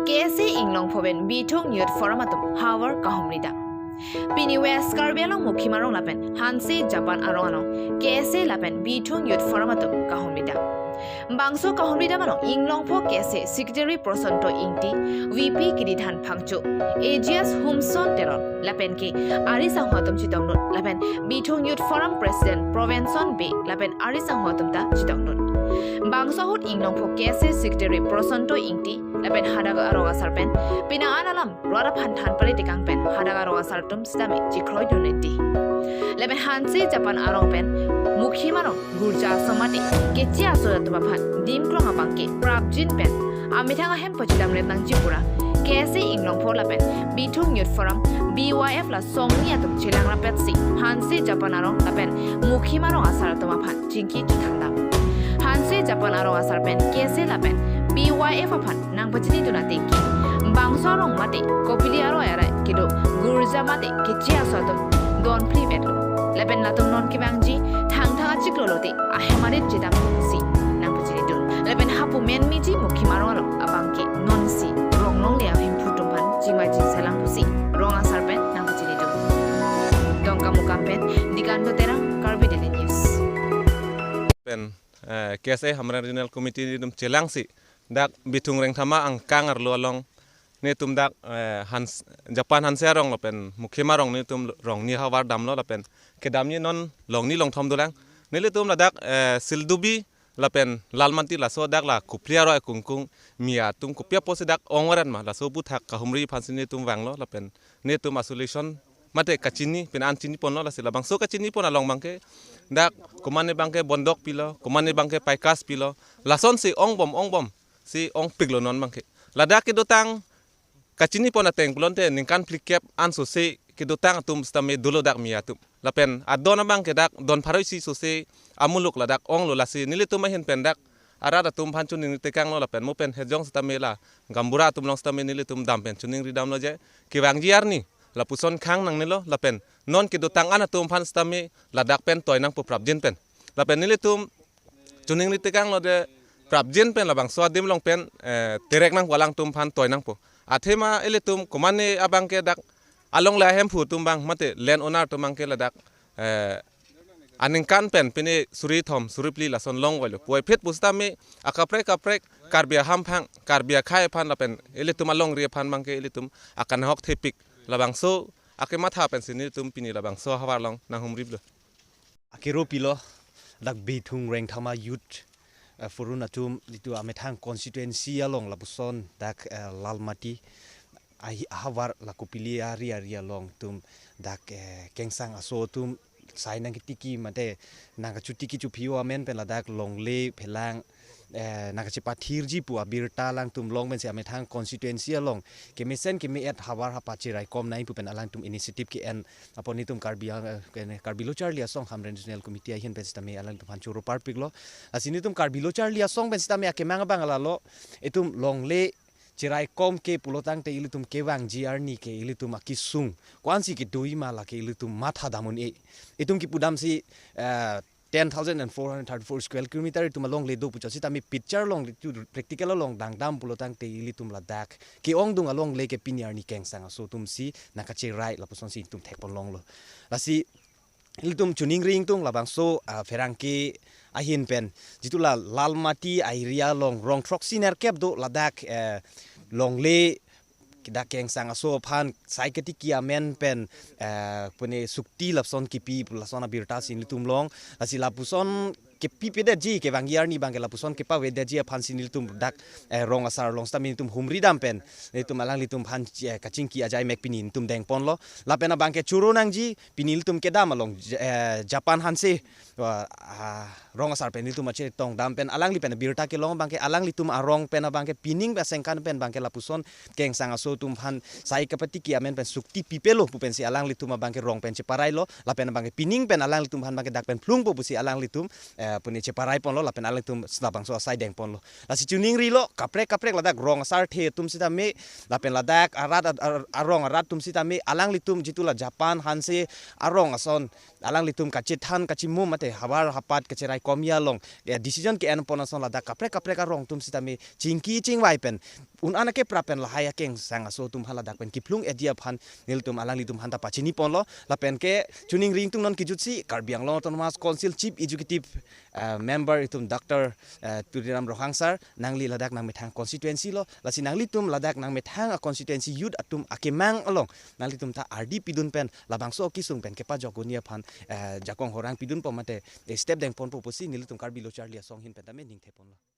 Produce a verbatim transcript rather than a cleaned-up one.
K S A Inglongpho pen Bithung Youth Forum atum havar kahumri dam. Pini West Karbi Anglong Mukhim Arong lapen Hanse Japan Arong along K S A lapen Bithung Youth Forum atum kahumri dam. Bangso kahumri dam along Inglongpho K S A Secretary Prosanto Ingti, V P Kiridhan Phangcho, A G S Humson Teron, lapen ke ari sangho atum chetongdun, lapen Bithung Youth Forum President Provenson Bey lapen ari sangho atum ta chetongdun. Bangso ahut Inglongpho K S A Secretary Prosanto Ingti lapen hadak arong asar pen penang an alam rat aphan than pale tekang pen hadak arong asar atum sitame chekroidun eti. Lapen Hanse Japan Arong pen Mukhim Arong, Gurja ason mate keche aso atum aphan dim krong abang ke prapjin pen amethang ahem pachidam ret nangji pura K S A Inglongpho lapen Bithung Youth Forum, B Y F la songni atum chelang rapetsi Hanse Japan Arong lapen Mukhim Arong asar atum aphan chingki kethang dam. Hanse Japan Arong asar pen K S A lapen B Y F aphan nangpachinidun ateng ke bangso arong mate kopili aroi arai kedo gurja mate keche aso atum don phli vetlo. Lapen latum non kevangji thangthang achiklo lote ahem arit chedam si nangpachinidun. Lapen hapu menmiji Mukhim Arong along abang ke nonsi rong longle ahemphu atum aphan chingvai chingselang pusi rong asar pen nangpachinidun. Dongkamukam pen Dikanto Terang, Karbi Daily News. Pen, eh, K S A Hamren Regional Committee nelitum chelangsi dak Bithung Rengthama angkang arlo along nelitum dak, eh, Hans, Japan Hanse Arong lapen Mukhim Arong nelitum rongni havar damlo lapen kedamji non longni longthom dolang. Nelitum ladak, eh, Sildubi lapen Lalmati laso dak la kopili aroi kungkung mi atum kopi apotsi dak ong-aren ma, laso aphuthak kahumri aphansi nelitum vanglo lapen nelitum isolation mate kachini, pini an chiniponlo, lasi labangso kachinipon along abang ke dak komatne abang ke bondok pilo, komatne abang ke paikas pilo, lasonsi ongbom ongbomsi ongpiklo non abang ke. Ladak kedotang kachinipon ateng pulote ningkan phlikep an sose kedotang atum sitame dolo dak mi atum. Lapen adon abang ke dak don pharo isi sose amuluk ladak onglo, lasi nelitum ahin pen dak arat atum aphan choningri tekanglo lapen mo pen hejong sitame la gaonbura atum along sitame nelitum dam pen choningri damlo je kevangji arni lapuson khang nangnelo lapen non kedotang an atum aphan sitame ladak pen toi nangpo prapjin pen. Lapen nelitum choningri tekanglo je prapjin pen labangso adim along pen, eh, terek nangpo alangtum aphan toi nangpo. Athema ilitum komatne abang ke dak alongle ahemphu atum abang mate land owner atum abang ke ladak, eh, aningkan pen pine suri thom suri phli lason longvoilo. Puvoiphit pusitame akaprek kaprek Karbi ahamphang, Karbi akhei aphan lapen ilitum alongri aphan abang ke ilitum akanhok thepik. Labangso akematha pensi nelitum pini labangso havar along nanghumrilo. Akero pilo, dak Bithung Rengthama Youth, eh, Forum atum jitu amethang constituency along lapuson dak, eh, Lalmati ahi havar la kopili ari ari along atum dak, eh, kengsang aso atum sai nangketiki mate nangkachotiki chophi-o amen pen ladak longle phelang, eh, nangkachepathirji pu abirta alangtum long pensi amethang constituency along kemesen keme-et havar hapat cheraikom nangji pu pen alangtum initiative ke-en apot nelitum Karbi Ang-, eh, kene Karbi Lo Charli Asong Hamren Regional Committee ahin pen sitame alangtum aphan choro parpiklo. Lasi nelitum Karbi Lo Charli Asong pen sitame akemang abang lalo, itum longle cheraikom ke pulotangte ilitum kevangji arni ke ilitum akesung ko-ansi kedoji ma lake ilitum matha dam un-e. Itum kipudamsi, eh, ten thousand and four hundred thirty-four square kilometer itum alongle do pu chot sitame picture along itum practical along dangdam pulotangte ilitum ladak ke-ongdung alongle ke pini arni kengsang aso atumsi nangkacherai lapusonsi itum thekpon longlo. Lasi ilitum choningri ingtung labangso, ah, pherangke ahin pen jitu la Lalmati area along rong throksi nerkep do ladak, eh, longle dak kengsang aso aphan sai ketiki amen pen, eh, pune sukti lapuson kipi pu lason abirta si nelitum long. Lasi lapuson kepipedetji kevangji arni abang ke lapuson kepavedetji aphansi nelitum dak, eh, rong asar along sitame nelitum humri dam pen nelitum alanglitum aphan, eh, kachingki ajai mek pini nelitum dengponlo. Lapen abang ke choro nangji pini nelitum kedam along, eh, Japan Hanse, ah, rong asar pen nelitum achetong dam pen alangli pen birta kelong abang ke alanglitum arong pen abang ke pining asengkan pen abang ke lapuson kengsang aso atum aphan sai kepatiki amen pen sukti pipelo pu pensi alanglitum abang ke rong pen cheparailo, lapen abang ke pining pen alanglitum aphan abang ke dak pen phlungpo pusi alanglitum, eh, pune cheparaiponlo, lapen alanglitum labangso asai dengponlo. Lasi choningrilo, kaprek kaprek ladak rong asar the atum sitame, lapen ladak arat ar-, ar-, arong arat atum sitame, alanglitum jitu la Japan Hanse arong ason alanglitum kachethan kachimum mate havar hapat kacherai Komia along, eh, decision ke-en pon ason ladak kaprek kaprek arong atum sitame chingki chingvai pen un-an akeprap pen lahai akengsang aso atum aphan ladak pen kephlung-et ji aphan nelitum alanglitum aphanta pachini ponlo. Lapen ke choningri ingtung non kejutsi Karbi Anglong Autonomous Council Chief Executive, eh, Member itum Doctor, eh, Tuliram Ronghang sir, nangli ladak nangmethang constituency lo, lasi nanglitum ladak nangmethang a-constituency youth atum akemang along nanglitum ta ardi pidun pen labangso akesung pen kepajok un-e aphan, eh, jakong horang pidunpo mate, eh, step dengponpo pusi nelitum Karbi Lo Charli Asong ahin pen tame ningthe ponlo.